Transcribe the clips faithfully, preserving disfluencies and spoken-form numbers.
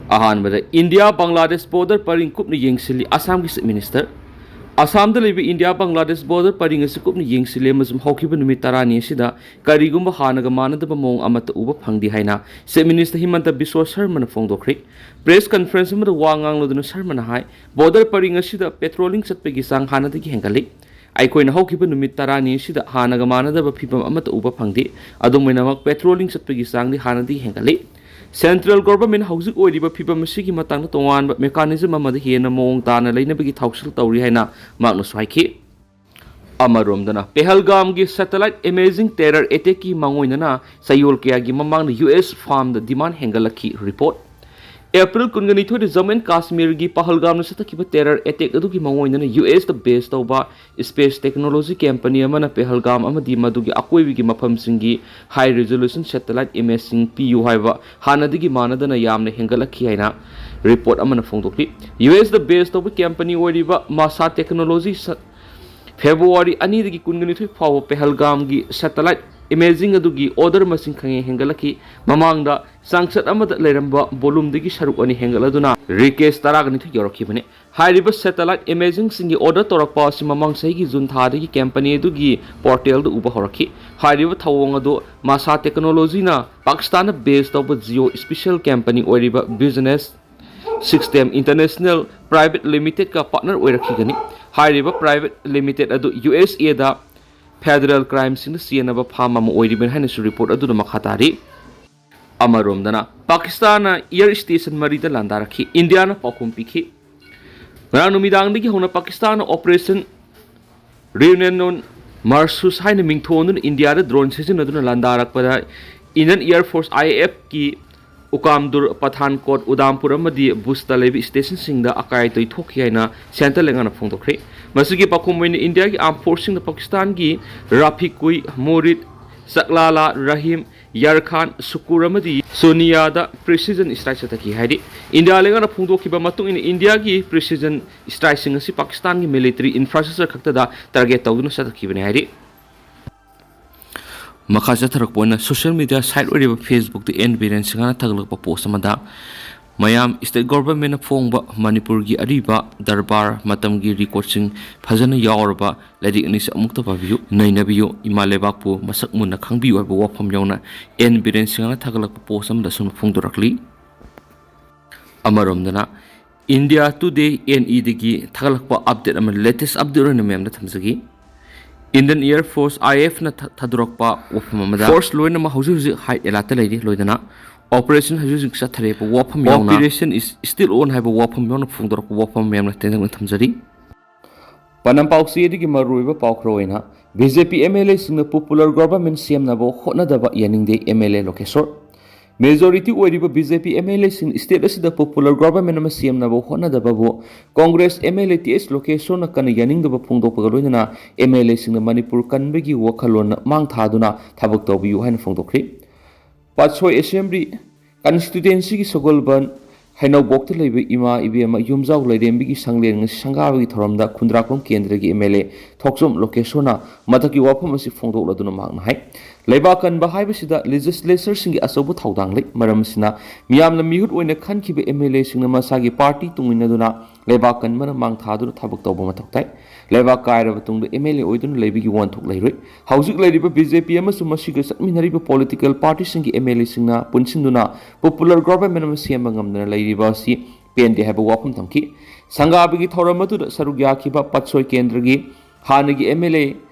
ꯑꯍꯥꯟꯕꯗ, India Bangladesh border ꯄꯔꯤꯡ ꯀꯨꯞꯅ ꯌꯦꯡꯁꯤꯜꯂꯤ ꯑꯁꯥꯝꯒꯤ ꯆꯤꯐ ꯃꯤꯅꯤꯁꯇꯔ꯫ ꯑꯁꯥꯝꯗ ꯂꯩꯕ ꯏꯟꯗꯤꯌꯥ ꯕꯪꯒ꯭ꯂꯥꯗꯦꯁ ꯕꯣꯔꯗꯔ ꯄꯔꯤꯡ ꯑꯁꯤ ꯀꯨꯞꯅ ꯌꯦꯡꯁꯤꯜꯂꯤ ꯑꯃꯁꯨꯡ ꯍꯧꯈꯤꯕ ꯅꯨꯃꯤꯠ ꯇꯔꯥꯅꯤ ꯑꯁꯤꯗ ꯀꯔꯤꯒꯨꯝꯕ ꯍꯥꯟꯅꯒ ꯃꯥꯟꯅꯗꯕ ꯃꯑꯣꯡ ꯑꯃꯠꯇ ꯎꯕ ꯐꯪꯗꯦ ꯍꯥꯏꯅ chief minister ꯍꯤꯃꯟꯇ Visva ꯁꯔꯃꯅ ꯐꯣꯡꯗꯣꯛꯈ꯭ꯔꯦ꯫ Press conference ꯑꯃꯗ ꯋꯥ ꯉꯥꯡꯂꯗꯨꯅ ꯁꯔꯃꯅ ꯍꯥꯏ, ꯕꯣꯔꯗꯔ ꯄꯔꯤꯡ ꯑꯁꯤꯗ ꯄꯦꯇ꯭ꯔꯣꯂꯤꯡ ꯆꯠꯄꯒꯤ ꯆꯥꯡ ꯍꯥꯟꯅꯗꯒꯤ ꯍꯦꯟꯒꯠꯂꯤ꯫ ꯑꯩꯈꯣꯏꯅ ꯍꯧꯈꯤꯕ ꯅꯨꯃꯤꯠ ꯇꯔꯥꯅꯤ ꯑꯁꯤꯗ ꯍꯥꯟꯅꯒ ꯃꯥꯟꯅꯗꯕ ꯐꯤꯚꯝ ꯑꯃꯠꯇ ꯎꯕ ꯐꯪꯗꯦ꯫ ꯑꯗꯨꯝ ꯑꯣꯏꯅꯃꯛ, ꯄꯦꯇ꯭ꯔꯣꯂꯤꯡ ꯆꯠꯄꯒꯤ ꯆꯥꯡꯗꯤ ꯍꯥꯟꯅꯗꯒꯤ ꯍꯦꯟꯒꯠꯂꯤ꯫ ꯁꯦꯟꯇ꯭ꯔꯦꯜ ꯒꯣꯚꯔꯟꯃꯦꯟꯠ ꯍꯧꯖꯤꯛ ꯑꯣꯏꯔꯤꯕ ꯐꯤꯚꯝ ꯑꯁꯤꯒꯤ ꯃꯇꯥꯡꯗ ꯇꯣꯉꯥꯟꯕ ꯃꯦꯀꯥꯅꯤꯖꯝ ꯑꯃꯗ ꯍꯦꯟꯅ ꯃꯑꯣꯡ ꯇꯥꯅ ꯂꯩꯅꯕꯒꯤ ꯊꯧꯁꯤꯜ ꯇꯧꯔꯤ ꯍꯥꯏꯅ ꯃꯍꯥꯛꯅꯁꯨ ꯍꯥꯏꯈꯤ꯫ ꯑꯃꯔꯣꯝꯗꯅ, ꯄꯦꯍꯜꯒꯥꯝꯒꯤ ꯁꯦꯇꯦꯂꯥꯏꯠ ꯏꯃꯦꯖꯤꯡ ꯇꯦꯔꯔ ꯑꯦꯇꯦꯛꯀꯤ ꯃꯥꯡꯑꯣꯏꯅꯅ ꯆꯌꯣꯜ ꯀꯌꯥꯒꯤ ꯃꯃꯥꯡꯗ ꯌꯨ ꯑꯦꯁ ꯐꯥꯔꯝꯗ ꯗꯤꯃꯥꯟ ꯍꯦꯟꯒꯠꯂꯛꯈꯤ꯫ ꯔꯤꯄꯣꯔꯠ꯫ ꯑꯦꯄ꯭ꯔꯤꯜ ꯀꯨꯟꯒ ꯅꯤꯊꯣꯏꯗ ꯖꯝꯃꯨ ꯑꯦꯟ ꯀꯥꯁꯃꯤꯔꯒꯤ ꯄꯍꯜꯒꯥꯝꯗ ꯆꯠꯊꯈꯤꯕ ꯇꯦꯔꯔ ꯑꯦꯇꯦꯛ ꯑꯗꯨꯒꯤ ꯃꯥꯡꯑꯣꯏꯅꯅ ꯌꯨ ꯑꯦꯁꯇ ꯕꯦꯁ ꯇꯧꯕ ꯁ꯭ꯄꯦꯁ ꯇꯦꯛꯅꯣꯂꯣꯖꯤ ꯀꯝꯄꯅꯤ ꯑꯃꯅ ꯄꯦꯍꯜꯒꯥꯝ ꯑꯃꯗꯤ ꯃꯗꯨꯒꯤ ꯑꯀꯣꯏꯕꯒꯤ ꯃꯐꯝꯁꯤꯡꯒꯤ ꯍꯥꯏ ꯔꯤꯖꯣꯂꯨꯁꯟ ꯁꯦꯇꯦꯂꯥꯏꯠ ꯏꯃꯦꯖꯁꯤꯡ ꯄꯤꯌꯨ ꯍꯥꯏꯕ ꯍꯥꯟꯅꯗꯒꯤ ꯃꯥꯟꯅꯗꯅ ꯌꯥꯝꯅ ꯍꯦꯟꯒꯠꯂꯛꯈꯤ ꯍꯥꯏꯅ ꯔꯤꯄꯣꯔꯠ ꯑꯃꯅ ꯐꯣꯡꯗꯣꯛꯂꯤ꯫ ꯌꯨ ꯑꯦꯁꯇ ꯕꯦꯁ ꯇꯧꯕ ꯀꯝꯄꯅꯤ ꯑꯣꯏꯔꯤꯕ ꯃꯥꯁꯥ ꯇꯦꯛꯅꯣꯂꯣꯖꯤ ꯁ-, ꯐꯦꯕ꯭ꯔꯨꯋꯥꯔꯤ ꯑꯅꯤꯗꯒꯤ ꯀꯨꯟꯒ ꯅꯤꯊꯣꯏ ꯐꯥꯎꯕ ꯄꯦꯍꯜꯒꯥꯝꯒꯤ ꯁꯦꯇꯦꯂꯥꯏꯠ ꯏꯃꯦꯖꯤꯡ ꯑꯗꯨꯒꯤ ꯑꯣꯔꯗꯔ ꯃꯁꯤꯡ ꯈꯪꯍꯦꯟ ꯍꯦꯟꯒꯠꯂꯛꯈꯤ꯫ ꯃꯃꯥꯡꯗ ꯆꯥꯡꯆꯠ ꯑꯃꯗ ꯂꯩꯔꯝꯕ ꯚꯣꯂꯨꯝꯗꯒꯤ ꯁꯔꯨꯛ ꯑꯅꯤ ꯍꯦꯟꯒꯠꯂꯗꯨꯅ ꯔꯤꯀꯦꯁ ꯇꯔꯥꯒ ꯅꯤꯊꯣꯏ ꯌꯧꯔꯛꯈꯤꯕꯅꯤ꯫ ꯍꯥꯏꯔꯤꯕ ꯁꯦꯇꯦꯂꯥꯏꯠ ꯏꯃꯦꯖꯤꯡꯁꯤꯡꯒꯤ ꯑꯣꯔꯗꯔ ꯇꯧꯔꯛꯄ ꯑꯁꯤ ꯃꯃꯥꯡ ꯆꯍꯤꯒꯤ ꯖꯨꯟ ꯊꯥꯗꯒꯤ ꯀꯝꯄꯅꯤ ꯑꯗꯨꯒꯤ ꯄꯣꯔꯇꯦꯜꯗ ꯎꯕ ꯍꯧꯔꯛꯈꯤ꯫ ꯍꯥꯏꯔꯤꯕ ꯊꯧꯑꯣꯡ ꯑꯗꯨ ꯃꯥꯁꯥ ꯇꯦꯛꯅꯣꯂꯣꯖꯤꯅ ꯄꯥꯀꯤꯁꯇꯥꯟꯗ ꯕꯦꯁ ꯇꯧꯕ ꯖꯤꯑꯣ ꯁ꯭ꯄꯦꯁꯤꯌꯦꯜ ꯀꯝꯄꯅꯤ ꯑꯣꯏꯔꯤꯕ ꯕꯤꯖꯤꯅꯦꯁ ꯁꯤꯁꯇꯦꯝ ꯏꯟꯇꯔꯅꯦꯁꯅꯦꯜ ꯄ꯭ꯔꯥꯏꯚꯦꯠ ꯂꯤꯃꯤꯇꯦꯗꯀ ꯄꯥꯔꯠꯅꯔ ꯑꯣꯏꯔꯛꯈꯤꯒꯅꯤ꯫ ꯍꯥꯏꯔꯤꯕ ꯄ꯭ꯔꯥꯏꯚꯦꯠ ꯂꯤꯃꯤꯇꯦꯗ ꯑꯗꯨ ꯌꯨ ꯑꯦꯁ ꯑꯦꯗ ꯐꯦꯗꯔꯦꯜ ꯀ꯭ꯔꯥꯏꯝꯁꯤꯡꯗ ꯆꯦꯟꯅꯕ ꯐꯥꯔꯝ ꯑꯃ ꯑꯣꯏꯔꯤꯕꯅꯤ ꯍꯥꯏꯅꯁꯨ ꯔꯤꯄꯣꯔꯠ ꯑꯗꯨꯅ ꯃꯈꯥ ꯇꯥꯔꯤ꯫ ꯑꯃꯔꯣꯝꯗꯅ, ꯄꯥꯀꯤꯁꯇꯥꯟꯅ ꯏꯌꯔ ꯁ꯭ꯇꯦꯁꯟ ꯃꯔꯤꯗ ꯂꯥꯟꯗꯥꯔꯛꯈꯤ꯫ ꯏꯟꯗꯤꯌꯥꯅ ꯄꯥꯎꯈꯨꯝ ꯄꯤꯈꯤ꯫ ꯉꯔꯥꯡ ꯅꯨꯃꯤꯗꯥꯡꯗꯒꯤ ꯍꯧꯅ ꯄꯥꯀꯤꯁꯇꯥꯟꯅ ꯑꯣꯄꯔꯦꯁꯟ ꯔꯤꯌꯨꯅꯦꯅꯣꯟ ꯃꯥꯔꯁꯨꯁ ꯍꯥꯏꯅ ꯃꯤꯡꯊꯣꯟꯗꯨꯅ ꯏꯟꯗꯤꯌꯥꯗ ꯗ꯭ꯔꯣꯟ ꯁꯤꯖꯤꯟꯅꯗꯨꯅ ꯂꯥꯟꯗꯥꯔꯛꯄꯗ Indian air force, I A ꯑꯦꯐꯀꯤ ꯎꯀꯥꯝꯗꯨꯔ, ꯄꯊꯥꯟꯀꯣꯠ, ꯎꯗꯥꯝꯄꯨꯔ ꯑꯃꯗꯤ ꯕꯨꯁꯇ ꯂꯩꯕ ꯁ꯭ꯇꯦꯁꯟꯁꯤꯡꯗ ꯑꯀꯥꯏ ꯑꯇꯣꯏ ꯊꯣꯛꯈꯤ ꯍꯥꯏꯅ ꯁꯦꯟꯇ꯭ꯔꯦꯜ ꯂꯩꯉꯥꯛꯅ ꯐꯣꯡꯗꯣꯛꯈ꯭ꯔꯦ꯫ ꯃꯁꯤꯒꯤ ꯄꯥꯎꯈꯨꯝ ꯑꯣꯏꯅ ꯏꯟꯗꯤꯌꯥꯒꯤ ꯑꯥꯔꯝ ꯐꯣꯔꯁꯁꯤꯡꯅ ꯄꯥꯀꯤꯁꯇꯥꯟꯒꯤ ꯔꯥꯐꯤꯀꯨꯏ, ꯃꯣꯔꯤꯠ, ꯆꯛꯂꯥꯂꯥ, ꯔꯍꯤꯝ, ꯌꯥꯔꯈꯥꯟ, ꯁꯨꯀꯨꯔ ꯑꯃꯗꯤ ꯁꯣꯅꯤꯌꯥꯗ ꯄ꯭ꯔꯤꯁꯤꯖꯟ ꯁ꯭ꯇ꯭ꯔꯥꯏꯛ ꯆꯠꯊꯈꯤ ꯍꯥꯏꯔꯤ꯫ ꯏꯟꯗꯤꯌꯥ ꯂꯩꯉꯥꯛꯅ ꯐꯣꯡꯗꯣꯛꯈꯤꯕ ꯃꯇꯨꯡ ꯏꯟꯅ ꯏꯟꯗꯤꯌꯥꯒꯤ ꯄ꯭ꯔꯤꯁꯤꯖꯟ ꯁ꯭ꯇ꯭ꯔꯥꯏꯛꯁꯤꯡ ꯑꯁꯤ ꯄꯥꯀꯤꯁꯇꯥꯟꯒꯤ ꯃꯤꯂꯤꯇꯔꯤ ꯏꯟꯐ꯭ꯔꯥꯁ꯭ꯇ꯭ꯔꯛꯆꯔ ꯈꯛꯇꯗ ꯇꯥꯔꯒꯦꯠ ꯇꯧꯗꯨꯅ ꯆꯠꯊꯈꯤꯕꯅꯤ ꯍꯥꯏꯔꯤ꯫ ꯃꯈꯥ ꯆꯠꯊꯔꯛꯄ ꯑꯣꯏꯅ ꯁꯣꯁꯤꯌꯦꯜ ꯃꯤꯗꯤꯌꯥ ꯁꯥꯏꯠ ꯑꯣꯏꯔꯤꯕ ꯐꯦꯁꯕꯨꯛꯇ ꯑꯦꯟ ꯕꯤꯔꯦꯟ ꯁꯤꯡꯍꯅ ꯊꯥꯒꯠꯂꯛꯄ ꯄꯣꯁ ꯑꯃꯗ ꯃꯌꯥꯝ, state governmentꯅ ꯐꯣꯡꯕ ꯃꯅꯤꯄꯨꯔꯒꯤ ꯑꯔꯤꯕ ꯗꯔꯕꯥꯔ ꯃꯇꯝꯒꯤ recordꯁꯤꯡ ꯐꯖꯅ ꯌꯥꯎꯔꯕ ꯂꯥꯏꯔꯤꯛ ꯑꯅꯤꯁꯤ ꯑꯃꯨꯛꯇ ꯄꯥꯕꯤꯌꯨ, ꯅꯩꯅꯕꯤꯌꯨ, ꯏꯃꯥ ꯂꯩꯕꯥꯛꯄꯨ ꯃꯁꯛ ꯃꯨꯟꯅ ꯈꯪꯕꯤꯌꯨ ꯍꯥꯏꯕ ꯋꯥꯐꯝ ꯌꯥꯎꯅ ꯑꯦꯟ ꯕꯤꯔꯦꯟ ꯁꯤꯡꯍꯅ ꯊꯥꯒꯠꯂꯛꯄ post ꯑꯃꯗ ꯑꯁꯨꯝꯅ ꯐꯣꯡꯗꯣꯔꯛꯂꯤ꯫ ꯑꯃꯔꯣꯝꯗꯅ, India Today, NEꯗꯒꯤ ꯊꯥꯒꯠꯂꯛꯄ update ꯑꯃ, latest update ꯑꯣꯏꯅ ꯃꯌꯥꯝꯗ ꯊꯝꯖꯒꯦ꯫ Indian Air Force, IAFꯅ ꯊꯥ-, ꯊꯥꯗꯣꯔꯛꯄ ꯋꯥꯐꯝ ꯑꯃꯗ, force ꯂꯣꯏꯅꯃꯛ ꯍꯧꯖꯤꯛ ꯍꯧꯖꯤꯛ high alertꯇ ꯂꯩꯔꯤ, ꯂꯣꯏꯗꯅ operation ꯍꯧꯖꯤꯛ ꯍꯧꯖꯤꯛ ꯆꯠꯊꯔꯤꯕ ꯋꯥꯐꯝ ꯌꯥꯎꯅ, operation is still on ꯍꯥꯏꯕ ꯋꯥꯐꯝ ꯌꯥꯎꯅ ꯐꯣꯡꯗꯣꯔꯛꯄ ꯋꯥꯐꯝ ꯃꯌꯥꯝꯅ ꯇꯦꯟꯇꯛꯅ ꯊꯝꯖꯔꯤ꯫ ꯄꯅꯝ ꯄꯥꯎꯆꯦꯗꯒꯤ ꯃꯔꯨꯑꯣꯏꯕ ꯄꯥꯎ ꯈꯔ ꯑꯣꯏꯅ, BJP MLAꯁꯤꯡꯅ popular government ꯁꯦꯝꯅꯕ ꯍꯣꯠꯅꯗꯕ ꯌꯥꯅꯤꯡꯗꯦ MLA ꯂꯣꯀꯦꯁꯣꯔ꯫ Majority ꯑꯣꯏꯔꯤꯕ BJP MLAꯁꯤꯡ state ꯑꯁꯤꯗ popular government ꯑꯃ ꯁꯦꯝꯅꯕ ꯍꯣꯠꯅꯗꯕꯕꯨ Congress MLA ꯇꯤ ꯑꯦꯁ ꯂꯣꯀꯦꯁꯣꯔꯅ ꯀꯟꯅ ꯌꯥꯅꯤꯡꯗꯕ ꯐꯣꯡꯗꯣꯛꯄꯒ ꯂꯣꯏꯅꯅ MLAꯁꯤꯡꯅ ꯃꯅꯤꯄꯨꯔ ꯀꯟꯕꯒꯤ ꯋꯥꯈꯜꯂꯣꯟ ꯃꯥꯡ ꯊꯥꯗꯨꯅ ꯊꯕꯛ ꯇꯧꯕꯤꯌꯨ ꯍꯥꯏꯅ ꯐꯣꯡꯗꯣꯛꯈ꯭ꯔꯤ꯫ ꯄꯥꯠꯁꯣꯏ Assembly constituencyꯒꯤ ꯁꯒꯣꯜꯕꯟ ꯍꯩꯅꯧꯕꯣꯛꯇ ꯂꯩꯕ ꯏꯃꯥ ꯏꯕꯦꯝꯃ ꯌꯨꯝꯖꯥꯎ ꯂꯩꯔꯦꯝꯕꯤꯒꯤ ꯁꯪꯂꯦꯟ ꯉꯁꯤ ꯁꯪꯒꯥꯕꯒꯤ ꯊꯧꯔꯝꯗ ꯈꯨꯟꯗ꯭ꯔꯥꯛꯄꯝ ꯀꯦꯟꯗ꯭ꯔꯒꯤ MLA ꯊꯣꯛꯆꯣꯝ ꯂꯣꯀꯦꯁꯣꯔꯅ ꯃꯊꯛꯀꯤ ꯋꯥꯐꯝ ꯑꯁꯤ ꯐꯣꯡꯗꯣꯛꯂꯗꯨꯅ ꯃꯍꯥꯛꯅ ꯍꯥꯏ, ꯂꯩꯕꯥꯛ ꯀꯟꯕ ꯍꯥꯏꯕꯁꯤꯗ legislatorꯁꯤꯡꯒꯤ ꯑꯆꯧꯕ ꯊꯧꯗꯥꯡ ꯂꯩ꯫ ꯃꯔꯝ ꯑꯁꯤꯅ ꯃꯤꯌꯥꯝꯅ ꯃꯤꯍꯨꯠ ꯑꯣꯏꯅ ꯈꯟꯈꯤꯕ MLAꯁꯤꯡꯅ ꯃꯁꯥꯒꯤ party ꯇꯨꯡ ꯏꯟꯅꯗꯨꯅ ꯂꯩꯕꯥꯛ ꯀꯟꯕꯅ ꯃꯥꯡ ꯊꯥꯗꯨꯅ ꯊꯕꯛ ꯇꯧꯕ ꯃꯊꯧ ꯇꯥꯏ꯫ ꯂꯩꯕꯥꯛ ꯀꯥꯏꯔꯕ ꯇꯨꯡꯗ MLA ꯑꯣꯏꯗꯨꯅ ꯂꯩꯕꯒꯤ ꯋꯥꯍꯟꯊꯣꯛ ꯂꯩꯔꯣꯏ꯫ ꯍꯧꯖꯤꯛ ꯂꯩꯔꯤꯕ BJP ꯑꯃꯁꯨꯡ ꯃꯁꯤꯒ ꯆꯠꯃꯤꯟꯅꯔꯤꯕ political partyꯁꯤꯡꯒꯤ MLAꯁꯤꯡꯅ ꯄꯨꯟꯁꯤꯟꯗꯨꯅ popular government ꯑꯃ ꯁꯦꯝꯕ ꯉꯝꯗꯅ ꯂꯩꯔꯤꯕ ꯑꯁꯤ ꯄꯦꯟꯗꯦ ꯍꯥꯏꯕ ꯋꯥꯐꯝ ꯊꯝꯈꯤ꯫ ꯁꯪꯒꯥꯕꯒꯤ ꯊꯧꯔꯝ ꯑꯗꯨꯗ ꯁꯔꯨꯛ ꯌꯥꯈꯤꯕ ꯄꯠꯁꯣꯏ ꯀꯦꯟꯗ꯭ꯔꯒꯤ ꯍꯥꯟꯅꯒꯤ MLA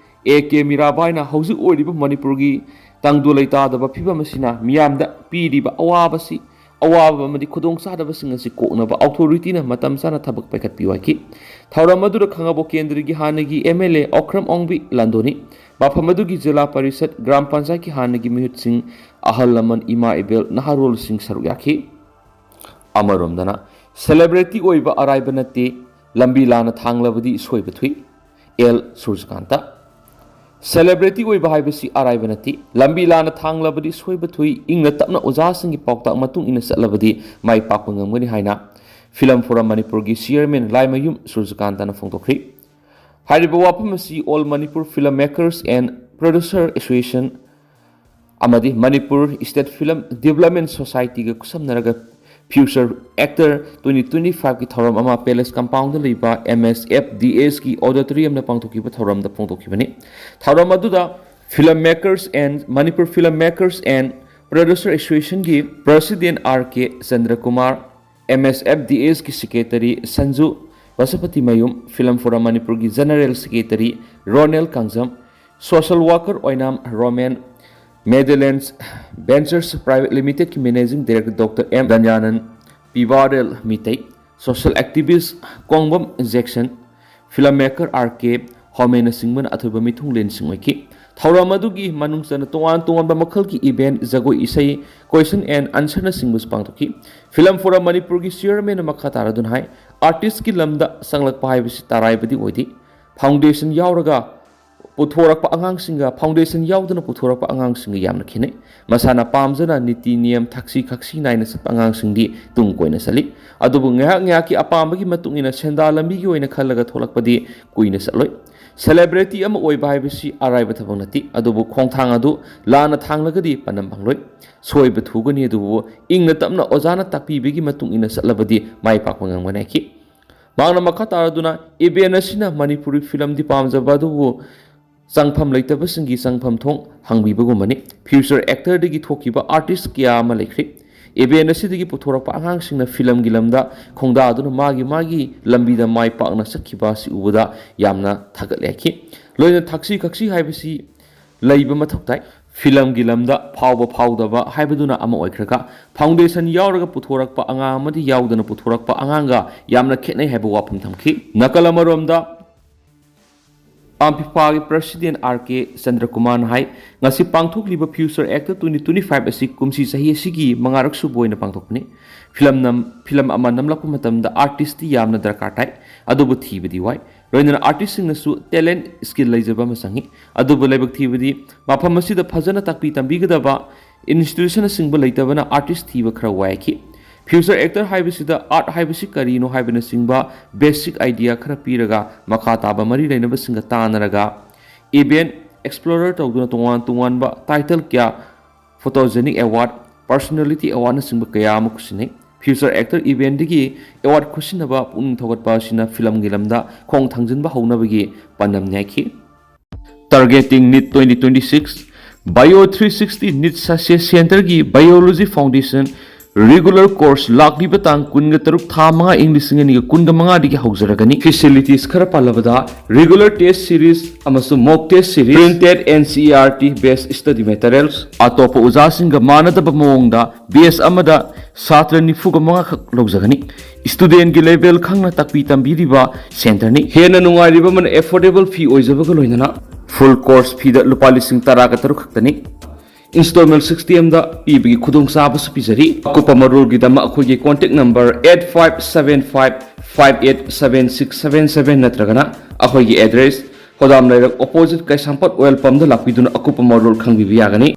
ꯑꯦ ꯀꯦ ꯃꯤꯔꯥꯕꯥꯏꯅ ꯍꯧꯖꯤꯛ ꯑꯣꯏꯔꯤꯕ ꯃꯅꯤꯄꯨꯔꯒꯤ ꯇꯪꯗꯨ ꯂꯩꯇꯥꯗꯕ ꯐꯤꯕꯝ ꯑꯁꯤꯅ ꯃꯤꯌꯥꯝꯗ ꯄꯤꯔꯤꯕ ꯑꯋꯥꯕꯁꯤ, ꯑꯋꯥꯕ ꯑꯃꯗꯤ ꯈꯨꯗꯣꯡꯆꯥꯗꯕꯁꯤꯡ ꯑꯁꯤ ꯀꯣꯛꯅꯕ authorityꯅ ꯃꯇꯝ ꯆꯥꯅ ꯊꯕꯛ ꯄꯥꯏꯈꯠꯄꯤꯌꯨ ꯍꯥꯏꯈꯤ꯫ ꯊꯧꯔꯝ ꯑꯗꯨꯗ ꯈꯥꯉꯕꯣꯛ ꯀꯦꯟꯗ꯭ꯔꯒꯤ ꯍꯥꯟꯅꯒꯤ MLA ꯑꯣꯀ꯭ꯔꯝ ꯑꯣꯡꯕꯤ ꯂꯥꯟꯗꯣꯅꯤ, ꯃꯐꯝ ꯑꯗꯨꯒꯤ ꯖꯤꯂꯥ ꯄꯔꯤꯁꯠ, ꯒ꯭ꯔꯥꯝ ꯄꯟꯆꯥꯌꯠꯀꯤ ꯍꯥꯟꯅꯒꯤ ꯃꯤꯍꯨꯠꯁꯤꯡ, ꯑꯍꯜ ꯂꯃꯟ, ꯏꯃꯥ ꯏꯕꯦꯜ, ꯅꯍꯥꯔꯣꯜꯁꯤꯡ ꯁꯔꯨꯛ ꯌꯥꯈꯤ꯫ ꯑꯃꯔꯣꯝꯗꯅ, celebrity ꯑꯣꯏꯕ ꯑꯔꯥꯏꯕ ꯅꯠꯇꯦ, ꯂꯝꯕꯤ ꯂꯥꯟꯅ ꯊꯥꯡꯂꯕꯗꯤ ꯁꯣꯏꯕ ꯊꯨꯏ꯫ ꯑꯦꯜ ꯁꯨꯔꯖꯀꯥꯟꯇ꯫ Celebrity ꯑꯣꯏꯕ ꯍꯥꯏꯕꯁꯤ ꯑꯔꯥꯏꯕ ꯅꯠꯇꯦ, ꯂꯝꯕꯤ ꯂꯥꯟꯅ ꯊꯥꯡꯂꯕꯗꯤ ꯁꯣꯏꯕ ꯊꯨꯏ, ꯏꯪꯅ ꯇꯞꯅ ꯑꯣꯖꯥꯁꯤꯡꯒꯤ ꯄꯥꯎꯇꯥꯛ ꯃꯇꯨꯡ ꯏꯟꯅ ꯆꯠꯂꯕꯗꯤ ꯃꯥꯏ ꯄꯥꯛꯄ ꯉꯝꯒꯅꯤ ꯍꯥꯏꯅ Film Forum ꯃꯅꯤꯄꯨꯔꯒꯤ chairman ꯂꯥꯏꯃꯌꯨꯝ ꯁꯨꯔꯖꯀꯥꯟꯇꯅ ꯐꯣꯡꯗꯣꯛꯈ꯭ꯔꯤ꯫ ꯍꯥꯏꯔꯤꯕ ꯋꯥꯐꯝ ꯑꯁꯤ All Manipur Film Makers and Producer Association ꯑꯃꯗꯤ Manipur State Film Development Societyꯒ ꯈꯨꯠꯁꯝꯅꯔꯒ Future Actor twenty twenty-five ꯀꯤ ꯊꯧꯔꯝ ꯑꯃ Palace Compound ꯗ ꯂꯩꯕ M S F D S ꯀꯤ auditorium ꯗ ꯄꯥꯡꯊꯣꯛꯈꯤꯕ ꯊꯧꯔꯝꯗ ꯐꯣꯡꯗꯣꯛꯈꯤꯕꯅꯤ꯫ ꯊꯧꯔꯝ ꯑꯗꯨꯗ Film Makers and Manipur Film Makers and Producer Association ꯒꯤ President R K Chandrakumar, M S F D S ꯀꯤ Secretary Sanju Basabatimayum, Film Forum ꯃꯅꯤꯄꯨꯔꯒꯤ General Secretary Ronel Kangjam, Social Worker Oinam Romen, Meadowlands Ventures Private Limited ꯀꯤ Managing Director Doctor M Dhanyanan, Pibarel Meetei, Social Activist Kongbam Jackson, Film Maker R K ꯍꯣꯃꯦꯅꯆꯤꯡꯕꯅ ꯑꯊꯣꯏꯕ ꯃꯤꯊꯨꯡꯂꯦꯟꯁꯤꯡ ꯑꯣꯏꯈꯤ꯫ ꯊꯧꯔꯝ ꯑꯗꯨꯒꯤ ꯃꯅꯨꯡ ꯆꯟꯅ ꯇꯣꯉꯥꯟ ꯇꯣꯉꯥꯟꯕ ꯃꯈꯜꯒꯤ event, ꯖꯒꯣꯏ ꯏꯁꯩ, Question and Answer ꯅꯆꯤꯡꯕꯁꯨ ꯄꯥꯡꯊꯣꯛꯈꯤ꯫ Film Forum ꯃꯅꯤꯄꯨꯔꯒꯤ Chairman ꯅ ꯃꯈꯥ ꯇꯥꯔꯗꯨꯅ ꯍꯥꯏ, artist ꯀꯤ ꯂꯝꯗ ꯆꯪꯂꯛꯄ ꯍꯥꯏꯕꯁꯤ ꯇꯔꯥꯏꯕꯗꯤ ꯑꯣꯏꯗꯦ꯫ Foundation ꯌꯥꯎꯔꯒ ꯄꯨꯊꯣꯔꯛꯄ ꯑꯉꯥꯡꯁꯤꯡꯒ foundation ꯌꯥꯎꯗꯅ ꯄꯨꯊꯣꯔꯛꯄ ꯑꯉꯥꯡꯁꯤꯡꯒ ꯌꯥꯝꯅ ꯈꯦꯠꯅꯩ꯫ ꯃꯁꯥꯅ ꯄꯥꯝꯖꯅ ꯅꯤꯇꯤ ꯅꯤꯌꯝ, ꯊꯛꯁꯤ ꯈꯛꯁꯤ ꯅꯥꯏꯅ ꯆꯠꯄ ꯑꯉꯥꯡꯁꯤꯡꯗꯤ ꯇꯨꯡ ꯀꯣꯏꯅ ꯆꯠꯂꯤ꯫ ꯑꯗꯨꯕꯨ ꯉꯥꯏꯍꯥꯛ ꯉꯥꯏꯍꯥꯛꯀꯤ ꯑꯄꯥꯝꯕꯒꯤ ꯃꯇꯨꯡ ꯏꯟꯅ ꯁꯦꯟꯗꯥꯟ ꯂꯝꯕꯤꯒꯤ ꯑꯣꯏꯅ ꯈꯜꯂꯒ ꯊꯣꯛꯂꯛꯄꯗꯤ ꯀꯨꯏꯅ ꯆꯠꯂꯣꯏ꯫ Celebrity ꯑꯃ ꯑꯣꯏꯕ ꯍꯥꯏꯕꯁꯤ ꯑꯔꯥꯏꯕ ꯊꯕꯛ ꯅꯠꯇꯦ, ꯑꯗꯨꯕꯨ ꯈꯣꯡꯊꯥꯡ ꯑꯗꯨ ꯂꯥꯟꯅ ꯊꯥꯡꯂꯒꯗꯤ ꯄꯥꯟꯗꯝ ꯐꯪꯂꯣꯏ꯫ ꯁꯣꯏꯕ ꯊꯨꯒꯅꯤ, ꯑꯗꯨꯕꯨ ꯏꯪꯅ ꯇꯞꯅ ꯑꯣꯖꯥꯅ ꯇꯥꯛꯄꯤꯕꯒꯤ ꯃꯇꯨꯡ ꯏꯟꯅ ꯆꯠꯂꯕꯗꯤ ꯃꯥꯏ ꯄꯥꯛꯄ ꯉꯝꯒꯅꯤ ꯍꯥꯏꯈꯤ꯫ ꯃꯍꯥꯛꯅ ꯃꯈꯥ ꯇꯥꯔꯗꯨꯅ, event ꯑꯁꯤꯅ ꯃꯅꯤꯄꯨꯔꯤ film ꯗꯤ ꯄꯥꯝꯖꯕ ꯑꯗꯨꯕꯨ ꯆꯪꯐꯝ ꯂꯩꯇꯕꯁꯤꯡꯒꯤ ꯆꯪꯐꯝ ꯊꯣꯡ ꯍꯥꯡꯕꯤꯕꯒꯨꯝꯕꯅꯤ꯫ Future Actor ꯗꯒꯤ ꯊꯣꯛꯈꯤꯕ artist ꯀꯌꯥ ꯑꯃ ꯂꯩꯈ꯭ꯔꯦ꯫ Event ꯑꯁꯤꯗꯒꯤ ꯄꯨꯊꯣꯔꯛꯄ ꯑꯉꯥꯡꯁꯤꯡꯅ film ꯒꯤ ꯂꯝꯗ ꯈꯣꯡꯗꯥꯗꯨꯅ ꯃꯥꯒꯤ ꯃꯥꯒꯤ ꯂꯝꯕꯤꯗ ꯃꯥꯏ ꯄꯥꯛꯅ ꯆꯠꯈꯤꯕ ꯑꯁꯤ ꯎꯕꯗ ꯌꯥꯝꯅ ꯊꯥꯒꯠꯂꯦ ꯍꯥꯏꯈꯤ꯫ ꯂꯣꯏꯅꯅ ꯊꯛꯁꯤ ꯈꯛꯁꯤ ꯍꯥꯏꯕꯁꯤ ꯂꯩꯕ ꯃꯊꯧ ꯇꯥꯏ꯫ Film ꯒꯤ ꯂꯝꯗ ꯐꯥꯎꯕ ꯐꯥꯎꯗꯕ ꯍꯥꯏꯕꯗꯨꯅ ꯑꯃ ꯑꯣꯏꯈ꯭ꯔꯒ, foundation ꯌꯥꯎꯔꯒ ꯄꯨꯊꯣꯔꯛꯄ ꯑꯉꯥꯡ ꯑꯃꯗꯤ ꯌꯥꯎꯗꯅ ꯄꯨꯊꯣꯔꯛꯄ ꯑꯉꯥꯡꯒ ꯌꯥꯝꯅ ꯈꯦꯠꯅꯩ ꯍꯥꯏꯕ ꯋꯥꯐꯝ ꯊꯝꯈꯤ꯫ ꯅꯥꯀꯜ ꯑꯃꯔꯣꯝꯗ, ꯑꯝꯐꯤꯐꯥꯒꯤ President R K ꯆꯟꯗ꯭ꯔꯀꯨꯃꯥꯔꯅ ꯍꯥꯏ, ꯉꯁꯤ ꯄꯥꯡꯊꯣꯛꯂꯤꯕ Future Actor twenty twenty-five ꯑꯁꯤ ꯀꯨꯝꯁꯤ ꯆꯍꯤ ꯑꯁꯤꯒꯤ ꯃꯉꯥꯔꯛ ꯁꯨꯕ ꯑꯣꯏꯅ ꯄꯥꯡꯊꯣꯛꯄꯅꯤ꯫ Film ꯅꯝ-, film ꯑꯃ ꯅꯝꯂꯛꯄ ꯃꯇꯝꯗ artist ꯇꯤ ꯌꯥꯝꯅ ꯗꯔꯀꯥꯔ ꯇꯥꯏ, ꯑꯗꯨꯕꯨ ꯊꯤꯕꯗꯤ ꯋꯥꯏ꯫ ꯂꯣꯏꯅꯅ artist ꯁꯤꯡꯅꯁꯨ talent, skill ꯂꯩꯖꯕ ꯑꯃ ꯆꯪꯏ꯫ ꯑꯗꯨꯕꯨ ꯂꯥꯏꯕꯛ ꯊꯤꯕꯗꯤ ꯃꯐꯝ ꯑꯁꯤꯗ ꯐꯖꯅ ꯇꯥꯛꯄꯤ ꯇꯝꯕꯤꯒꯗꯕ institution ꯅꯆꯤꯡꯕ ꯂꯩꯇꯕꯅ artist ꯊꯤꯕ ꯈꯔ ꯋꯥꯏꯈꯤ꯫ Future Actor ꯍꯥꯏꯕꯁꯤꯗ art ꯍꯥꯏꯕꯁꯤ ꯀꯔꯤꯅꯣ ꯍꯥꯏꯕꯅꯆꯤꯡꯕ basic idea ꯈꯔ ꯄꯤꯔꯒ, ꯃꯈꯥ ꯇꯥꯕ ꯃꯔꯤ ꯂꯩꯅꯕꯁꯤꯡꯒ ꯇꯥꯟꯅꯔꯒ, event explorer ꯇꯧꯗꯨꯅ ꯇꯣꯉꯥꯟ ꯇꯣꯉꯥꯟꯕ title ꯀꯌꯥ, Photogenic Award, Personality Award ꯅꯆꯤꯡꯕ ꯀꯌꯥ ꯑꯃ ꯈꯨꯠꯁꯤꯟꯅꯩ꯫ Future Actor Eventꯗꯒꯤ award ꯈꯨꯠꯁꯤꯟꯅꯕ ꯄꯨꯛꯅꯤꯡ ꯊꯧꯒꯠꯄ ꯑꯁꯤꯅ ꯐꯤꯂꯝꯒꯤ ꯂꯝꯗ ꯈꯣꯡ ꯊꯥꯡꯖꯤꯟꯕ ꯍꯧꯅꯕꯒꯤ ꯄꯥꯟꯗꯝꯅꯤ ꯍꯥꯏꯈꯤ꯫ Targeting NEET twenty twenty-six, Bio three sixty NEET Success Centreꯒꯤ Biology Foundation regular course ꯂꯥꯛꯂꯤꯕ ꯇꯥꯡ ꯀꯨꯟꯒ ꯇꯔꯨꯛ ꯊꯥ ꯃꯉꯥ ꯏꯪ ꯂꯤꯁꯤꯡ ꯑꯅꯤꯒ ꯀꯨꯟꯒ ꯃꯉꯥꯗꯒꯤ ꯍꯧꯖꯔꯒꯅꯤ꯫ Facilities ꯈꯔ ꯄꯜꯂꯕꯗ regular test series ꯑꯃꯁꯨꯡ mock test series, printed NCERT based study materials, ꯑꯇꯣꯞꯄ ꯑꯣꯖꯥꯁꯤꯡꯒ ꯃꯥꯟꯅꯗꯕ ꯃꯑꯣꯡꯗ batch ꯑꯃꯗ ꯁꯥꯇ꯭ꯔ ꯅꯤꯐꯨꯒ ꯃꯉꯥ ꯈꯛ ꯂꯧꯖꯒꯅꯤ꯫ Studentꯒꯤ level ꯈꯪꯅ ꯇꯥꯛꯄꯤ ꯇꯝꯕꯤꯔꯤꯕ centreꯅꯤ꯫ ꯍꯦꯟꯅ ꯅꯨꯡꯉꯥꯏꯔꯤꯕ ꯑꯃꯅ affordable fee ꯑꯣꯏꯖꯕꯒ ꯂꯣꯏꯅꯅ full course feeꯗ ꯂꯨꯄꯥ ꯂꯤꯁꯤꯡ ꯇꯔꯥꯒ ꯇꯔꯨꯛ ꯈꯛꯇꯅꯤ꯫ Installment systemꯗ ꯄꯤꯕꯒꯤ ꯈꯨꯗꯣꯡꯆꯥꯕꯁꯨ ꯄꯤꯖꯔꯤ꯫ ꯑꯀꯨꯞꯄ ꯃꯔꯣꯜꯒꯤꯗꯃꯛ ꯑꯩꯈꯣꯏꯒꯤ contact number eight five seven five five eight seven six seven seven ꯅꯠꯇ꯭ꯔꯒꯅ ꯑꯩꯈꯣꯏꯒꯤ address, ꯍꯣꯗꯥꯝ ꯂꯩꯔꯛ opposite ꯀꯩꯁꯥꯝꯄꯥꯠ oil pumpꯗ ꯂꯥꯛꯄꯤꯗꯨꯅ ꯑꯀꯨꯞꯄ ꯃꯔꯣꯜ ꯈꯪꯕꯤꯕ ꯌꯥꯒꯅꯤ꯫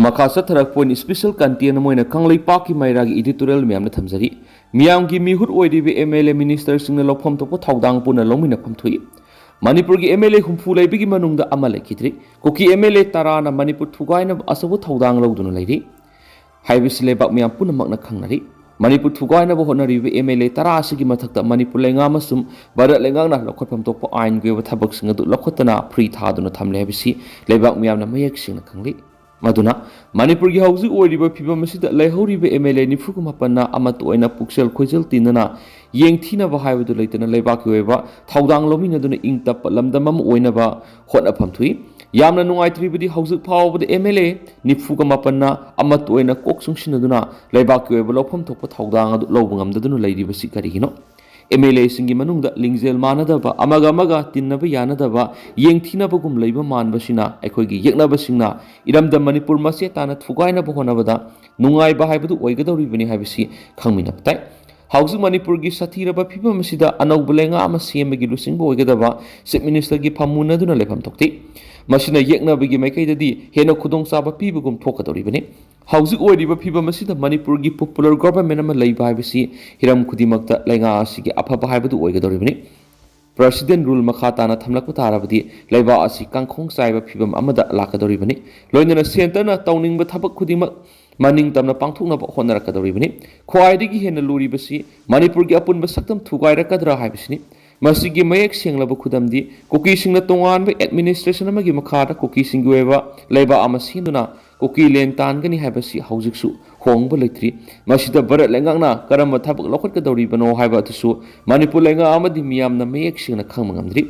ꯃꯈꯥ ꯆꯠꯊꯔꯛꯄ ꯑꯣꯏꯅ special content ꯑꯃ ꯑꯣꯏꯅ ꯀꯪꯂꯩꯄꯥꯛꯀꯤ ꯃꯩꯔꯥꯒꯤ editorial ꯃꯌꯥꯝꯅ ꯊꯝꯖꯔꯤ꯫ ꯃꯤꯌꯥꯝꯒꯤ ꯃꯤꯍꯨꯠ ꯑꯣꯏꯔꯤꯕ MLA ministerꯁꯤꯡꯅ ꯂꯧꯐꯝ ꯊꯣꯛꯄ ꯊꯧꯗꯥꯡ ꯄꯨꯟꯅ ꯂꯧꯃꯤꯟꯅꯐꯝ ꯊꯣꯛꯏ꯫ ꯃꯅꯤꯄꯨꯔꯒꯤ MLA ꯍꯨꯝꯐꯨ ꯂꯩꯕꯒꯤ ꯃꯅꯨꯡꯗ ꯑꯃ ꯂꯩꯈꯤꯗ꯭ꯔꯤ꯫ ꯀꯨꯀꯤ MLA ꯇꯔꯥꯅ ꯃꯅꯤꯄꯨꯔ ꯊꯨꯒꯥꯏꯅꯕ ꯑꯆꯧꯕ ꯊꯧꯗꯥꯡ ꯂꯧꯗꯨꯅ ꯂꯩꯔꯤ ꯍꯥꯏꯕꯁꯤ ꯂꯩꯕꯥꯛ ꯃꯤꯌꯥꯝ ꯄꯨꯝꯅꯃꯛꯅ ꯈꯪꯅꯔꯤ꯫ ꯃꯅꯤꯄꯨꯔ ꯊꯨꯒꯥꯏꯅꯕ ꯍꯣꯠꯅꯔꯤꯕ MLA ꯇꯔꯥ ꯑꯁꯤꯒꯤ ꯃꯊꯛꯇ ꯃꯅꯤꯄꯨꯔ ꯂꯩꯉꯥꯛ ꯑꯃꯁꯨꯡ ꯚꯥꯔꯠ ꯂꯩꯉꯥꯛꯅ ꯂꯧꯈꯠꯐꯝ ꯊꯣꯛꯄ ꯑꯥꯏꯟꯒꯤ ꯑꯣꯏꯕ ꯊꯕꯛꯁꯤꯡ ꯑꯗꯨ ꯂꯧꯈꯠꯇꯅ free ꯊꯥꯗꯨꯅ ꯊꯝꯂꯦ ꯍꯥꯏꯕꯁꯤ ꯂꯩꯕꯥꯛ ꯃꯤꯌꯥꯝꯅ ꯃꯌꯦꯛ ꯁꯦꯡꯅ ꯈꯪꯂꯤ꯫ ꯃꯗꯨꯅ ꯃꯅꯤꯄꯨꯔꯒꯤ ꯍꯧꯖꯤꯛ ꯑꯣꯏꯔꯤꯕ ꯐꯤꯕꯝ ꯑꯁꯤꯗ ꯂꯩꯍꯧꯔꯤꯕ MLA ꯅꯤꯐꯨꯒ ꯃꯥꯄꯟꯅ ꯑꯃꯠꯇ ꯑꯣꯏꯅ ꯄꯨꯛꯆꯦꯜ ꯈꯣꯏꯖꯦꯜ ꯇꯤꯟꯅꯅ ꯌꯦꯡꯊꯤꯅꯕ ꯍꯥꯏꯕꯗꯨ ꯂꯩꯇꯅ ꯂꯩꯕꯥꯛꯀꯤ ꯑꯣꯏꯕ ꯊꯧꯗꯥꯡ ꯂꯧꯃꯤꯟꯅꯗꯨꯅ ꯏꯪ ꯇꯞꯄ ꯂꯝꯗꯝ ꯑꯃ ꯑꯣꯏꯅꯕ ꯍꯣꯠꯅꯐꯝ ꯊꯣꯛꯏ꯫ ꯌꯥꯝꯅ ꯅꯨꯡꯉꯥꯏꯇ꯭ꯔꯤꯕꯗꯤ ꯍꯧꯖꯤꯛ ꯐꯥꯎꯕꯗ MLA ꯅꯤꯐꯨꯒ ꯃꯥꯄꯟꯅ ꯑꯃꯠꯇ ꯑꯣꯏꯅ ꯀꯣꯛ ꯆꯨꯡꯁꯤꯟꯅꯗꯨꯅ ꯂꯩꯕꯥꯛꯀꯤ ꯑꯣꯏꯕ ꯂꯧꯐꯝ ꯊꯣꯛꯄ ꯊꯧꯗꯥꯡ ꯑꯗꯨ ꯂꯧꯕ ꯉꯝꯗꯗꯨꯅ ꯂꯩꯔꯤꯕꯁꯤ ꯀꯔꯤꯒꯤꯅꯣ? MLAꯁꯤꯡꯒꯤ ꯃꯅꯨꯡꯗ ꯂꯤꯡꯖꯦꯜ ꯃꯥꯟꯅꯗꯕ, ꯑꯃꯒ ꯑꯃꯒ ꯇꯤꯟꯅꯕ ꯌꯥꯅꯗꯕ, ꯌꯦꯡꯊꯤꯅꯕꯒꯨꯝ ꯂꯩꯕ ꯃꯥꯟꯕꯁꯤꯅ ꯑꯩꯈꯣꯏꯒꯤ ꯌꯦꯛꯅꯕꯁꯤꯡꯅ ꯏꯔꯝꯗꯝ ꯃꯅꯤꯄꯨꯔ ꯃꯆꯦꯠ ꯇꯥꯅ ꯊꯨꯒꯥꯏꯅꯕ ꯍꯣꯠꯅꯕꯗ ꯅꯨꯡꯉꯥꯏꯕ ꯍꯥꯏꯕꯗꯨ ꯑꯣꯏꯒꯗꯧꯔꯤꯕꯅꯤ ꯍꯥꯏꯕꯁꯤ ꯈꯪꯃꯤꯟꯅꯕ ꯇꯥꯏ꯫ ꯍꯧꯖꯤꯛ ꯃꯅꯤꯄꯨꯔꯒꯤ ꯁꯥꯊꯤꯔꯕ ꯐꯤꯕꯝ ꯑꯁꯤꯗ ꯑꯅꯧꯕ ꯂꯩꯉꯥꯛ ꯑꯃ ꯁꯦꯝꯕꯒꯤ ꯂꯨꯆꯤꯡꯕ ꯑꯣꯏꯒꯗꯕ Chief Ministerꯒꯤ ꯐꯝꯃꯨꯟꯅꯗꯨꯅ ꯂꯩꯐꯝ ꯊꯣꯛꯇꯦ꯫ ꯃꯁꯤꯅ ꯌꯦꯛꯅꯕꯒꯤ ꯃꯥꯏꯀꯩꯗꯗꯤ ꯍꯦꯟꯅ ꯈꯨꯗꯣꯡꯆꯥꯕ ꯄꯤꯕꯒꯨꯝ ꯊꯣꯛꯀꯗꯧꯔꯤꯕꯅꯤ꯫ ꯍꯧꯖꯤꯛ ꯑꯣꯏꯔꯤꯕ ꯐꯤꯕꯝ ꯑꯁꯤꯗ ꯃꯅꯤꯄꯨꯔꯒꯤ popular government ꯑꯃ ꯂꯩꯕ ꯍꯥꯏꯕꯁꯤ ꯍꯤꯔꯝ ꯈꯨꯗꯤꯡꯃꯛꯇ ꯂꯩꯉꯥꯛ ꯑꯁꯤꯒꯤ ꯑꯐꯕ ꯍꯥꯏꯕꯗꯨ ꯑꯣꯏꯒꯗꯧꯔꯤꯕꯅꯤ꯫ President rule ꯃꯈꯥ ꯇꯥꯅ ꯊꯝꯂꯛꯄ ꯇꯥꯔꯕꯗꯤ ꯂꯩꯕꯥꯛ ꯑꯁꯤ ꯀꯥꯡꯈꯣꯡ ꯆꯥꯏꯕ ꯐꯤꯕꯝ ꯑꯃꯗ ꯂꯥꯛꯀꯗꯧꯔꯤꯕꯅꯤ꯫ ꯂꯣꯏꯅꯅ centreꯅ ꯇꯧꯅꯤꯡꯕ ꯊꯕꯛ ꯈꯨꯗꯤꯡꯃꯛ ꯃꯅꯤꯡ ꯇꯝꯅ ꯄꯥꯡꯊꯣꯛꯅꯕ ꯍꯣꯠꯅꯔꯛꯀꯗꯧꯔꯤꯕꯅꯤ꯫ ꯈ꯭ꯋꯥꯏꯗꯒꯤ ꯍꯦꯟꯅ ꯂꯨꯔꯤꯕꯁꯤ ꯃꯅꯤꯄꯨꯔꯒꯤ ꯑꯄꯨꯟꯕ ꯁꯛꯇꯝ ꯊꯨꯒꯥꯏꯔꯛꯀꯗ꯭ꯔꯥ ꯍꯥꯏꯕꯁꯤꯅꯤ꯫ ꯃꯁꯤꯒꯤ ꯃꯌꯦꯛ ꯁꯦꯡꯂꯕ ꯈꯨꯗꯝꯗꯤ ꯀꯨꯀꯤꯁꯤꯡꯅ ꯇꯣꯉꯥꯟꯕ administration ꯑꯃꯒꯤ ꯃꯈꯥꯗ ꯀꯨꯀꯤꯁꯤꯡꯒꯤ ꯑꯣꯏꯕ ꯂꯩꯕꯥꯛ ꯑꯃ ꯁꯦꯝꯗꯨꯅ ꯀꯨꯀꯤ ꯂꯦꯟ ꯇꯥꯟꯒꯅꯤ ꯍꯥꯏꯕꯁꯤ ꯍꯧꯖꯤꯛꯁꯨ ꯍꯣꯡꯕ ꯂꯩꯇ꯭ꯔꯤ꯫ ꯃꯁꯤꯗ ꯚꯥꯔꯠ ꯂꯩꯉꯥꯛꯅ ꯀꯔꯝꯕ ꯊꯕꯛ ꯂꯧꯈꯠꯀꯗꯧꯔꯤꯕꯅꯣ ꯍꯥꯏꯕ ꯑꯗꯨꯁꯨ ꯃꯅꯤꯄꯨꯔ ꯂꯩꯉꯥꯛ ꯑꯃꯗꯤ ꯃꯤꯌꯥꯝꯅ ꯃꯌꯦꯛ ꯁꯦꯡꯅ ꯈꯪꯕ ꯉꯝꯗ꯭ꯔꯤ꯫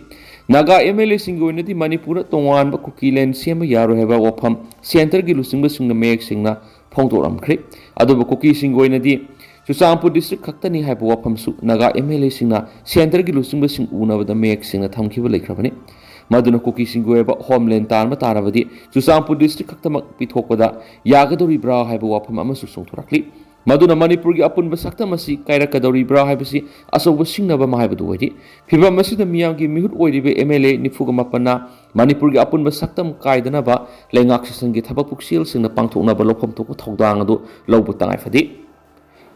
ꯅꯥꯒꯥ MLAꯁꯤꯡꯒꯤ ꯑꯣꯏꯅꯗꯤ ꯃꯅꯤꯄꯨꯔꯗ ꯇꯣꯉꯥꯟꯕ ꯀꯨꯀꯤ ꯂꯦꯟ ꯁꯦꯝꯕ ꯌꯥꯔꯣꯏ ꯍꯥꯏꯕ ꯋꯥꯐꯝ centreꯒꯤ ꯂꯨꯆꯤꯡꯕꯁꯤꯡꯅ ꯃꯌꯦꯛ ꯁꯦꯡꯅ ꯐꯣꯡꯗꯣꯛꯂꯝꯈ꯭ꯔꯦ꯫ ꯑꯗꯨꯕꯨ ꯀꯨꯀꯤꯁꯤꯡꯒꯤ ꯑꯣꯏꯅꯗꯤ ꯆꯨꯔꯆꯥꯟꯄꯨꯔ district ꯈꯛꯇꯅꯤ ꯍꯥꯏꯕ ꯋꯥꯐꯝꯁꯨ ꯅꯥꯒꯥ MLAꯁꯤꯡꯅ centreꯒꯤ ꯂꯨꯆꯤꯡꯕꯁꯤꯡ ꯎꯅꯕꯗ ꯃꯌꯦꯛ ꯁꯦꯡꯅ ꯊꯝꯈꯤꯕ ꯂꯩꯈ꯭ꯔꯕꯅꯤ꯫ ꯃꯗꯨꯅ ꯀꯨꯀꯤꯁꯤꯡꯒꯤ ꯑꯣꯏꯕ homeland ꯇꯥꯟꯕ ꯇꯥꯔꯕꯗꯤ ꯆꯨꯔꯆꯥꯟꯄꯨꯔ district ꯈꯛꯇꯃꯛ ꯄꯤꯊꯣꯛꯄꯗ ꯌꯥꯒꯗꯧꯔꯤꯕ꯭ꯔꯥ ꯍꯥꯏꯕ ꯋꯥꯐꯝ ꯑꯃꯁꯨ ꯆꯣꯡꯊꯣꯔꯛꯂꯤ꯫ ꯃꯗꯨꯅ ꯃꯅꯤꯄꯨꯔꯒꯤ ꯑꯄꯨꯟꯕ ꯁꯛꯇꯝ ꯑꯁꯤ ꯀꯥꯏꯔꯛꯀꯗꯧꯔꯤꯕ꯭ꯔꯥ ꯍꯥꯏꯕꯁꯤ ꯑꯆꯧꯕ ꯁꯤꯡꯅꯕ ꯑꯃ ꯍꯥꯏꯕꯗꯨ ꯑꯣꯏꯔꯤ꯫ ꯐꯤꯚꯝ ꯑꯁꯤꯗ ꯃꯤꯌꯥꯝꯒꯤ ꯃꯤꯍꯨꯠ ꯑꯣꯏꯔꯤꯕ MLA ꯅꯤꯐꯨꯒ ꯃꯥꯄꯟꯅ ꯃꯅꯤꯄꯨꯔꯒꯤ ꯑꯄꯨꯟꯕ ꯁꯛꯇꯝ ꯀꯥꯏꯗꯅꯕ ꯂꯩꯉꯥꯛ ꯁꯦꯁꯟꯒꯤ ꯊꯕꯛ ꯄꯨꯛꯆꯦꯜꯁꯤꯡꯅ ꯄꯥꯡꯊꯣꯛꯅꯕ ꯂꯧꯐꯝ ꯊꯣꯛꯄ ꯊꯧꯗꯥꯡ ꯑꯗꯨ ꯂꯧꯕ ꯇꯉꯥꯏ ꯐꯗꯦ꯫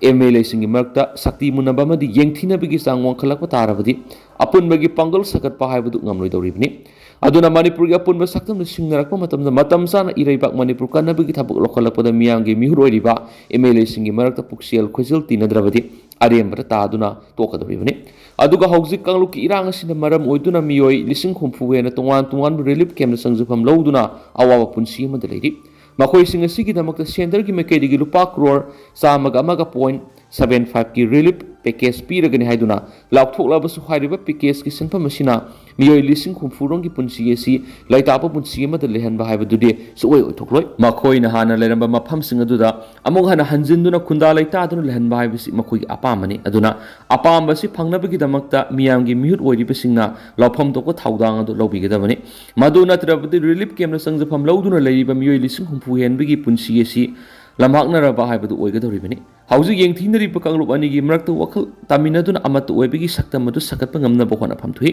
MLAꯁꯤꯡꯒꯤ ꯃꯔꯛꯇ ꯁꯛꯇꯤ ꯃꯨꯟꯅꯕ ꯑꯃꯗꯤ ꯌꯦꯡꯊꯤꯅꯕꯒꯤ ꯆꯥꯡ ꯋꯥꯡꯈꯠꯂꯛꯄ ꯇꯥꯔꯕꯗꯤ ꯑꯄꯨꯟꯕꯒꯤ ꯄꯥꯡꯒꯜ ꯁꯥꯒꯠꯄ ꯍꯥꯏꯕꯗꯨ ꯉꯝꯂꯣꯏꯗꯧꯔꯤꯕꯅꯤ꯫ ꯑꯗꯨꯅ ꯃꯅꯤꯄꯨꯔꯒꯤ ꯑꯄꯨꯟꯕ ꯁꯛꯇꯝꯗ ꯁꯤꯡꯅꯔꯛꯄ ꯃꯇꯝꯗ ꯃꯇꯝ ꯆꯥꯅ ꯏꯔꯩꯕꯥꯛ ꯃꯅꯤꯄꯨꯔ ꯀꯟꯅꯕꯒꯤ ꯊꯕꯛ ꯂꯧꯈꯠꯂꯛꯄꯗ ꯃꯤꯌꯥꯝꯒꯤ ꯃꯤꯍꯨꯠ ꯑꯣꯏꯔꯤꯕ MLAꯁꯤꯡꯒꯤ ꯃꯔꯛꯇ ꯄꯨꯛꯆꯦꯜ ꯈꯣꯏꯖꯦꯜ ꯇꯤꯟꯅꯗ꯭ꯔꯕꯗꯤ ꯑꯔꯦꯝꯕꯗ ꯇꯥꯗꯨꯅ ꯇꯣꯛꯀꯗꯧꯔꯤꯕꯅꯤ꯫ ꯑꯗꯨꯒ ꯍꯧꯖꯤꯛ ꯀꯥꯡꯂꯨꯞꯀꯤ ꯏꯔꯥꯡ ꯑꯁꯤꯅ ꯃꯔꯝ ꯑꯣꯏꯗꯨꯅ ꯃꯤꯑꯣꯏ ꯂꯤꯁꯤꯡ ꯍꯨꯝꯐꯨ ꯍꯦꯟꯅ ꯇꯣꯉꯥꯟ ꯇꯣꯉꯥꯟꯕ relief campꯇ ꯆꯪꯖꯐꯝ ꯂꯧꯗꯨꯅ ꯑꯋꯥꯕ ꯄꯨꯟꯁꯤ ꯑꯃꯗ ꯂꯩꯔꯤ꯫ ꯃꯈꯣꯏꯁꯤꯡ ꯑꯁꯤꯒꯤꯗꯃꯛꯇ centreꯒꯤ ꯃꯥꯏꯀꯩꯗꯒꯤ ꯂꯨꯄꯥ ꯀ꯭ꯔꯣꯔ ꯆꯥꯝꯃꯒ ꯑꯃꯒ point seven fiveꯀꯤ relief package ꯄꯤꯔꯒꯅꯤ ꯍꯥꯏꯗꯨꯅ ꯂꯥꯎꯊꯣꯛꯂꯕꯁꯨ ꯍꯥꯏꯔꯤꯕ packageꯀꯤ ꯁꯦꯟꯐꯝ ꯑꯁꯤꯅ ꯃꯤꯑꯣꯏ ꯂꯤꯁꯤꯡ ꯍꯨꯝꯐꯨ ꯔꯣꯝꯒꯤ ꯄꯨꯟꯁꯤ ꯑꯁꯤ ꯂꯩꯇꯥꯕ ꯄꯨꯟꯁꯤ ꯑꯃꯗ ꯂꯩꯍꯟꯕ ꯍꯥꯏꯕꯗꯨꯗꯤ ꯁꯨꯛꯑꯣꯏ ꯑꯣꯏꯊꯣꯛꯂꯣꯏ꯫ ꯃꯈꯣꯏꯅ ꯍꯥꯟꯅ ꯂꯩꯔꯝꯕ ꯃꯐꯝꯁꯤꯡ ꯑꯗꯨꯗ ꯑꯃꯨꯛ ꯍꯟꯅ ꯍꯟꯖꯤꯟꯗꯨꯅ ꯈꯨꯟꯗꯥ ꯂꯩꯇꯥꯗꯨꯅ ꯂꯩꯍꯟꯕ ꯍꯥꯏꯕꯁꯤ ꯃꯈꯣꯏꯒꯤ ꯑꯄꯥꯝꯕꯅꯤ꯫ ꯑꯗꯨꯅ ꯑꯄꯥꯝꯕꯁꯤ ꯐꯪꯅꯕꯒꯤꯗꯃꯛꯇ ꯃꯤꯌꯥꯝꯒꯤ ꯃꯤꯍꯨꯠ ꯑꯣꯏꯔꯤꯕꯁꯤꯡꯅ ꯂꯧꯐꯝ ꯊꯣꯛꯄ ꯊꯧꯗꯥꯡ ꯑꯗꯨ ꯂꯧꯕꯤꯒꯗꯕꯅꯤ꯫ ꯃꯗꯨ ꯅꯠꯇ꯭ꯔꯕꯗꯤ relief campꯇ ꯆꯪꯖꯐꯝ ꯂꯧꯗꯨꯅ ꯂꯩꯔꯤꯕ ꯃꯤꯑꯣꯏ ꯂꯤꯁꯤꯡ ꯍꯨꯝꯐꯨ ꯍꯦꯟꯕꯒꯤ ꯄꯨꯟꯁꯤ ꯑꯁꯤ ꯂꯝꯍꯥꯛꯅꯔꯕ ꯍꯥꯏꯕꯗꯨ ꯑꯣꯏꯒꯗꯧꯔꯤꯕꯅꯤ꯫ ꯍꯧꯖꯤꯛ ꯌꯦꯡꯊꯤꯅꯔꯤꯕ ꯀꯥꯡꯂꯨꯞ ꯑꯅꯤꯒꯤ ꯃꯔꯛꯇ ꯋꯥꯈꯜ ꯇꯥꯃꯤꯟꯅꯗꯨꯅ ꯑꯃꯠꯇ ꯑꯣꯏꯕꯒꯤ ꯁꯛꯇꯝ ꯑꯗꯨ ꯁꯥꯒꯠꯄ ꯉꯝꯅꯕ ꯍꯣꯠꯅꯐꯝ ꯊꯣꯛꯏ꯫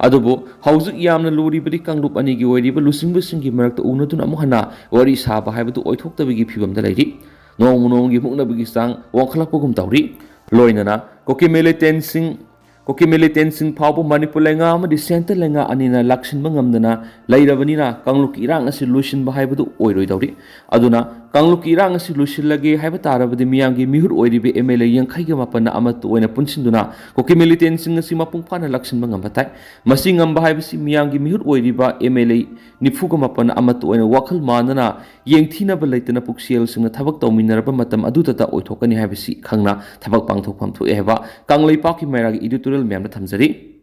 ꯑꯗꯨꯕꯨ ꯍꯧꯖꯤꯛ ꯌꯥꯝꯅ ꯂꯨꯔꯤꯕꯗꯤ ꯀꯥꯡꯂꯨꯞ ꯑꯅꯤꯒꯤ ꯑꯣꯏꯔꯤꯕ ꯂꯨꯆꯤꯡꯕꯁꯤꯡꯒꯤ ꯃꯔꯛꯇ ꯎꯅꯗꯨꯅ ꯑꯃꯨꯛ ꯍꯟꯅ ꯋꯥꯔꯤ ꯁꯥꯕ ꯍꯥꯏꯕꯗꯨ ꯑꯣꯏꯊꯣꯛꯇꯕꯒꯤ ꯐꯤꯕꯝꯗ ꯂꯩꯔꯤ꯫ ꯅꯣꯡꯃ ꯅꯣꯡꯃꯒꯤ ꯃꯨꯛꯅꯕꯒꯤ ꯆꯥꯡ ꯋꯥꯡꯈꯠꯂꯛꯄꯒꯨꯝ ꯇꯧꯔꯤ꯫ ꯂꯣꯏꯅꯅ ꯀꯨꯀꯤ militantꯁꯤꯡ, ꯀꯨꯀꯤ militantꯁꯤꯡ ꯐꯥꯎꯕ ꯃꯅꯤꯄꯨꯔ ꯂꯩꯉꯥꯛ ꯑꯃꯗꯤ centre ꯂꯩꯉꯥꯛ ꯑꯅꯤꯅ ꯂꯥꯛꯁꯤꯟꯕ ꯉꯝꯗꯅ ꯂꯩꯔꯕꯅꯤꯅ ꯀꯥꯡꯂꯨꯞꯀꯤ ꯏꯔꯥꯡ ꯑꯁꯤ ꯂꯣꯏꯁꯤꯟꯕ ꯍꯥꯏꯕꯗꯨ ꯑꯣꯏꯔꯣꯏꯗꯧꯔꯤ꯫ ꯑꯗꯨꯅ ꯀꯥꯡꯂꯨꯞꯀꯤ ꯏꯔꯥꯡ ꯑꯁꯤ ꯂꯣꯏꯁꯤꯜꯂꯒꯦ ꯍꯥꯏꯕ ꯇꯥꯔꯕꯗꯤ ꯃꯤꯌꯥꯝꯒꯤ ꯃꯤꯍꯨꯠ ꯑꯣꯏꯔꯤꯕ ꯑꯦꯝ ꯑꯦꯜ ꯑꯦ ꯌꯥꯡꯈꯩꯒ ꯃꯥꯄꯟꯅ ꯑꯃꯠꯇ ꯑꯣꯏꯅ ꯄꯨꯟꯁꯤꯟꯗꯨꯅ ꯀꯨꯀꯤ ꯃꯤꯂꯤꯇꯦꯟꯁꯤꯡ ꯑꯁꯤ ꯃꯄꯨꯡ ꯐꯥꯅ ꯂꯥꯛꯁꯤꯟꯕ ꯉꯝꯕ ꯇꯥꯏ꯫ ꯃꯁꯤ ꯉꯝꯕ ꯍꯥꯏꯕꯁꯤ ꯃꯤꯌꯥꯝꯒꯤ ꯃꯤꯍꯨꯠ ꯑꯣꯏꯔꯤꯕ ꯑꯦꯝ ꯑꯦꯜ ꯑꯦ ꯅꯤꯐꯨꯒ ꯃꯥꯄꯟꯅ ꯑꯃꯠꯇ ꯑꯣꯏꯅ ꯋꯥꯈꯜ ꯃꯥꯟꯅꯅ ꯌꯦꯡꯊꯤꯅꯕ ꯂꯩꯇꯅ ꯄꯨꯛꯆꯦꯜꯁꯤꯡꯅ ꯊꯕꯛ ꯇꯧꯃꯤꯟꯅꯔꯕ ꯃꯇꯝ ꯑꯗꯨꯗꯇ ꯑꯣꯏꯊꯣꯛꯀꯅꯤ ꯍꯥꯏꯕꯁꯤ ꯈꯪꯅ ꯊꯕꯛ ꯄꯥꯡꯊꯣꯛꯐꯝ ꯊꯣꯛꯑꯦ ꯍꯥꯏꯕ ꯀꯪꯂꯩꯄꯥꯛꯀꯤ ꯃꯩꯔꯥꯒꯤ ꯏꯗꯤꯇꯣꯔꯤꯌꯦꯜ ꯃꯌꯥꯝꯗ ꯊꯝꯖꯔꯤ꯫